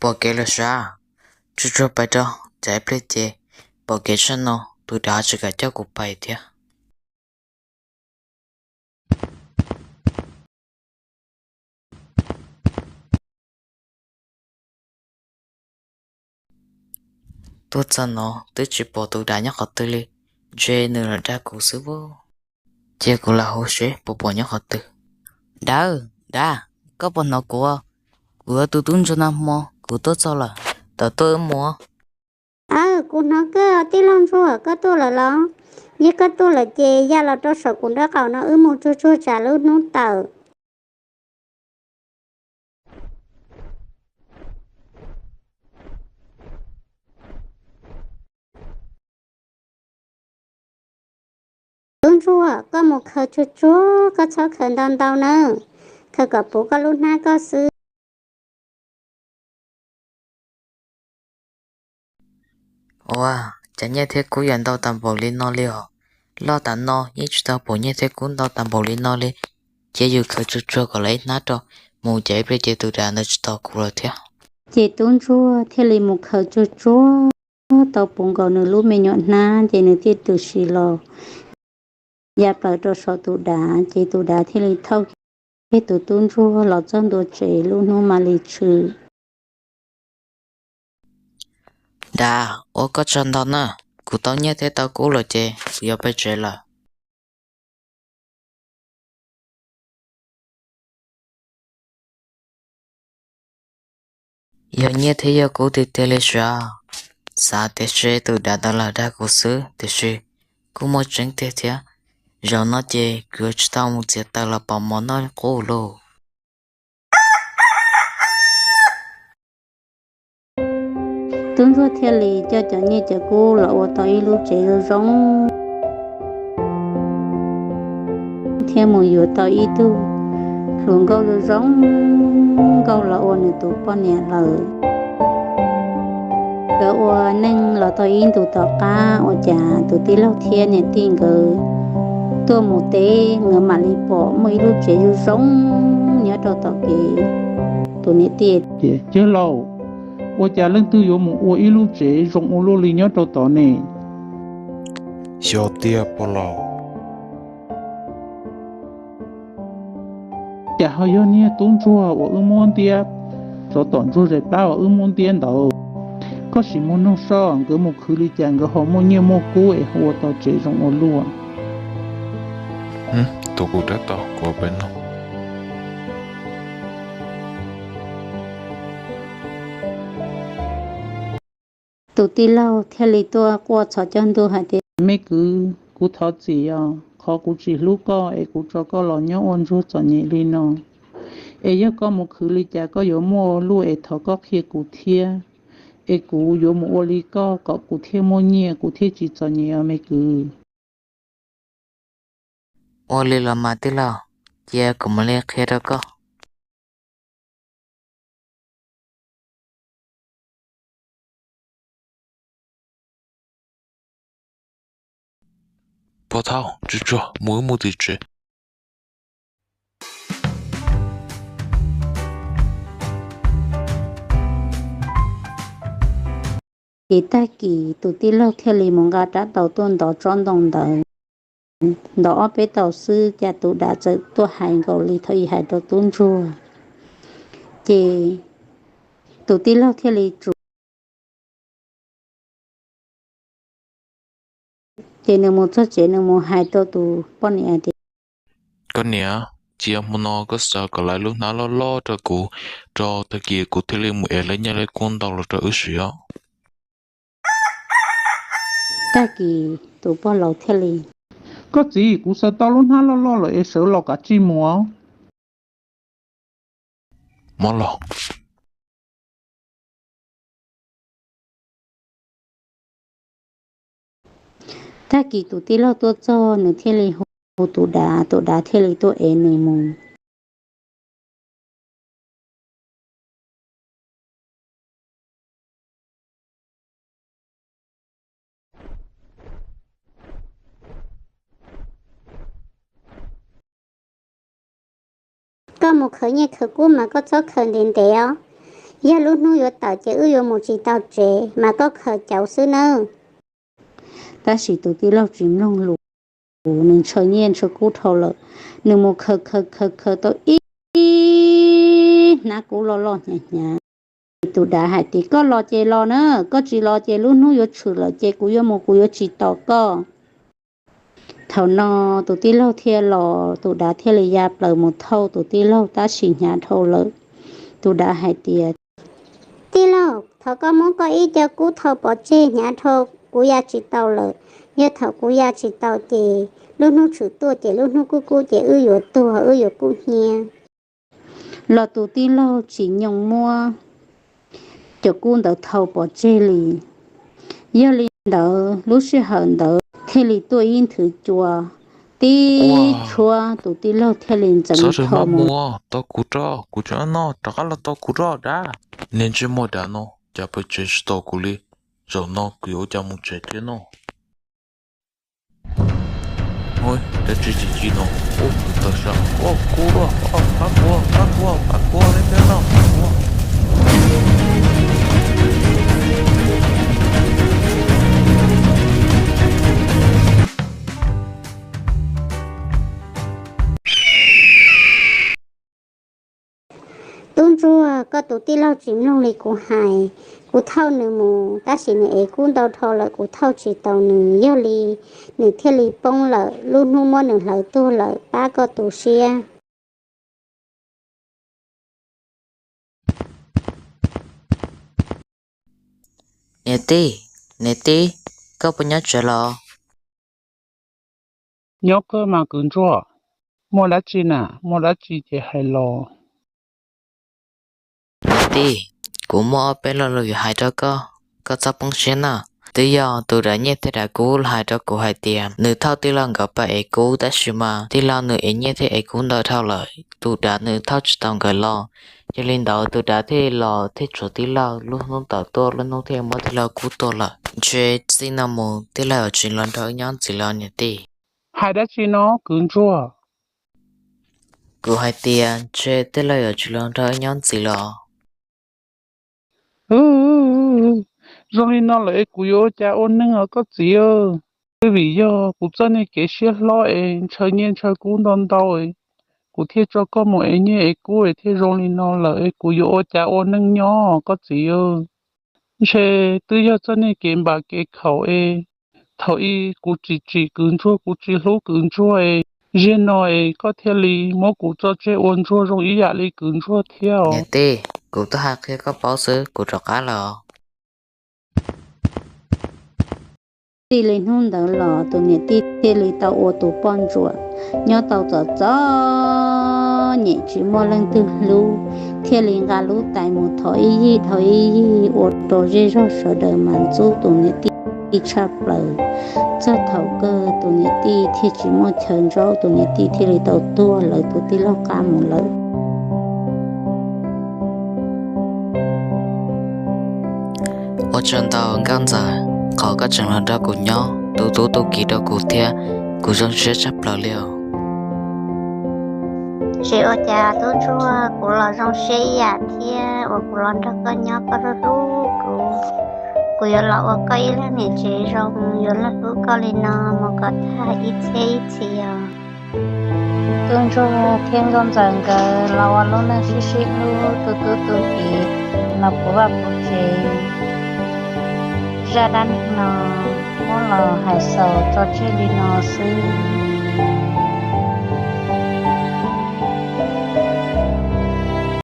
Pom kev lawm sav, tsuag tsuag pais rau, tsam ib pliag ces pom kev tshaj no tus dav tsis kam coj kuv pais thiab. Tuaj txog no twb tsis pom tus dav nyob qhov twg li, ntshe nws los dag kuv xwb ua. Cia kuv lam hu seb puas pom nyob qhov twg. Dav, dav, koj puas hnov kuv? Kuv yog tus tub ntsuag nag hmo, kuv tuaj txog lawm, tawm tuaj wb mus. Aw, kuv hnov koj tij laug ntsuag, koj tuaj lawm los? Yog koj tuaj lawm ces ya los rau saum kuv nraub qaum no wb mus tsuag tsuag tsam lub hnub tawm. Tub ntsuag, koj mus khaws tsuag tsuag, koj txhob khaws ntau ntau nawb, khaws kom puv koj lub hnab koj xwb. Ua, cas nyiaj thiab kub yuav ntau tas npaum li no li os? Loj tas no yeej tsis tau pom nyiaj thiab kub ntau tas npaum li no li. Ces yus khaws tsuag tsuag kom lawv ib hnab rau, mus cas ib pliag ces tus dav ntawd tsis tos kuv lawm thiab. Ces tub ntsuag thiaj li mus khaws tsuag tsuag tau puv nkaus nws lub me nyuam hnab ces nws thiaj tws si los ya plaws rau saum tus dav, ces tus dav thiaj li thauj kiag tus tub ntsuag los txog ntua tsev, lub hnub mam li tshwm. Dav, ua koj tsaug ntau na, kuv tau nyiaj thiab tau kub lawm ces kuv yuav peb tsev lawm. Yog nyiaj thiab yog kub tiag tiag li sav, xav tias seb tus dav ntawd lam dag kuv xwb, tiam sis kuj muaj tseeb tiag thiab. Zaum no ces kuv yuav tsis tau mus txiav taws los pov mov noj qub lauj. Tub ntsuag thiaj li coj cov nyiaj cov kub los ua tau ib lub tsev zoo zoo, thiab mus yuav tau ib tug hluas nkauj zoo zoo nkauj los ua nws tus poj niam lawm. Nkawd ua neej los tau ib ntus tom qab ua cas tus tij laug thiab niam tij nkawd tuaj mus teb, nkawd mam li pom muaj ib lub tsev zoo zoo nyob rau tom kev. Tus niam tij tias, Yawg laus, ua cas leej twg yuav mus ua ib lub tsev zoo ua luaj li nyob rau tod ne? Xyov tiag pog laus. Cas ho yog niag tub ntsuag uas wb muab ntiab, tsov tom ntsuag zais plab uas wb muab ntiab ntawd? Koj sim mus nug seb nkawd mus khwv li cas nkawd ho muaj nyiaj muaj kub es ua tau tsev zoo ua luaj. Tus kuv tab tom kuv pem no. Tus tij laug thiaj li tuaj quaj txhos caug ntuj hais tias, Me kwv, kuv thov txim os, qhov kuv tsis hlub koj es kuv tso koj los nyob ua ntsuag txom nyem li no. Es yog koj mus khwv li cas koj yuav muaj luaj es thov koj qhia kuv thiab, es kuv yuav mus ua li koj kom kuv thiaj muaj nyiaj kuv thiaj tsis txom nyem os me kwv. Ua li los mas tij laug, cia kuv mam li qhia rau koj. Pog thauj, tsuag tsuag mus wb mus tim tsev. Ces tag kis tus tij laug thiaj li mus nqa rab taus tuaj ntov tsob ntoo ntawd. Ntov ob peb taus xwb cas tus dav txawm tuaj hais nkaus li thaum ub hais rau tub ntsuag. Ces tus tij laug thiaj li tsum. Ces nws mus txog tsev nws mus hais rau tus poj niam tias, Koj niam, cia hmo no koj xaws kom lawv lub hnab loj loj rau kuv, rau tag kis kuv thiaj li mus ev lawv nyiaj lawv kub ntau los rau wb siv os. Tag kis tus pog laus thiaj li, Koj txiv, kuv xaws tau lub hnab loj loj lawm es sawv los kav tsij mus. Mob los. Tag kis tus tij laug tuaj txog nws thiaj li hu tus dav, tus dav thiaj li tuaj ev nws mus. Koj mus khaws nyiaj khaws kub mas koj txhob khaws ntev ntev os. Yog lub hnub yuav tawm ces wb yuav mus tsis tau tsev, mas koj khaws cauv xwb nawb. Tab sis tus tij laug tsis mloog lus, nws ntshaw nyiaj ntshaw kub dhau lawm, nws mus khaws khaws khaws khaws tau ib hnab kub loj loj hnyav hnyav. Tus dav hais tias, koj los ces los na, koj tsis los ces lub hnub yuav tshwm lawm ces kuv yuav mus kuv yuav tsis tos koj. Thaum no tus tij laug thiaj los, tus dav thiaj li ya plaws mus thauj tus tij laug tab sis hnyav dhau lawm. Tus dav hais tias, tij laug, thov koj muab koj ib co kub thau pov tseg, hnyav dhau, kuv ya tsis tau lawm. Yog thaum kuv ya tsis tau ces lub hnub tshwm tuaj ces lub hnub kub kub ces wb yuav tuag, wb yuav kub hnyiab. Los tus tij laug tsis nyoo muab cov kub ntawd thau pov tseg li. Yog li ntawd lub sij hawm ntawd thiaj li tuaj ib nthwv cua tib tshuab, tus tij laug thiaj li ntxeev tho mus. Tau kuv roj, kuv tseem noj, rov qab los tau kuv roj dab. Niag ntsej muag dav no, cas pes tsev tsis tau kuv li. Zaum no kuv yuav ua cas mus tsev thiab no? Dab tsi ci ci no? Ub, tus tawg sa, ub, kub, ub, pab kuv, pab kuv, pab kuv, leej twg no, pab kuv. Tub ntsuag, koj tus tij laug tsis mloog li kuv hais. Kuv thauj nws mus tab sis nws ev kub ntau dhau lawm, kuv thauj tsis tau nws, yog li nws thiaj li poob lawm, lub hnub muab nws hlawv tuag lawm, pab koj tu siab. Niam tij, niam tij, koj puas nyob tsev los? Nyob kawg mas kwv ntsuag. Muaj dab tsi na? Muaj dab tsi ces hais los. Niam tij, kuv muaj ob peb lo lus yuav hais rau koj, koj txhob poob siab na. Twb yog tus dav nyiaj thiab dav kub hais rau kuv hais tias nws thauj tij laug nkawd pab ev kub, tab sis mas tij laug nws ev nyiaj thiab ev kub ntau dhau lawm, tus dav nws thauj tsis tau nkawd los. Yog li ntawd tus dav thiaj li los thiaj tshuav tij laug, lub hnub tawm tuaj lub hnub thiaj muab tij laug kub tuag lawm. Ntshe txij no mus tij laug yuav tsis los nrog wb nyob ntxiv los niam tij. Hais dab tsi no kwv ntsuag? Kuv hais tias ntshe tij laug yuav tsis los nrog wb nyob ntxiv los. Zoo li no lawm es kuv yuav ua cas ua neej os koj txiv? Twb vim yog kuv txoj niag kev siab hlob es ntshaw nyiaj ntshaw kub ntau ntau es kuv thiaj tso koj mus ev nyiaj ev kub es thiaj zoo li no lawm es kuv yuav ua cas ua neej nyob koj txiv? Ntshe twb yog txoj niag kev npam kev khaum es thaum ub kuv tsis tsim kwv ntsuag, kuv tsis hlub kwv ntsuag es ziag no es koj thiaj li muab kuv tso tseg ua ntsuag zoo ib yam li kwv ntsuag thiab os. Niam tij, kuv twb hais qhia koj paub xwb, kuv rov qab los. Txij li hnub ntawd los tus niam tij thiaj li tau ua tus poj ntsuam nyob tau txom txom nyem tsis muaj leej twg hlub, thiaj li nqa lub tais mus thov ib yig dhau ib yig ua rau zej zog sawv daws mas ntxub tus niam tij tshaj plaws. Txog thaum kawg tus niam tij thiaj tsis muaj chaw ntsaub, tus niam tij thiaj li tau tuag lawv tus tij laug qab mus lawm. Ua tsaug ntau Nkauj Ntxawm, qhov koj tseem los nrog kuv nyob, tu tub tu kiv rau kuv thiab, kuv zoo siab tshaj plaws li os. Tsis ua cas tub ntsuag, kuv los zoo siab ib yam thiab uas kuv los nrog koj nyob, koj hlub hlub kuv. Kuv yuav los ua koj ib leeg niam tsev zoo, yuav hlub hlub koj li no mus kom tag ib txhiab ib txhis os. Tub ntsuag thiab Nkauj Ntxawm nkawd los ua lub neej sib sib hlub tu tub tu kiv los puv vaj puv tsev. Zaj dab neeg no muab los hais xaus tso tseg li no xwb.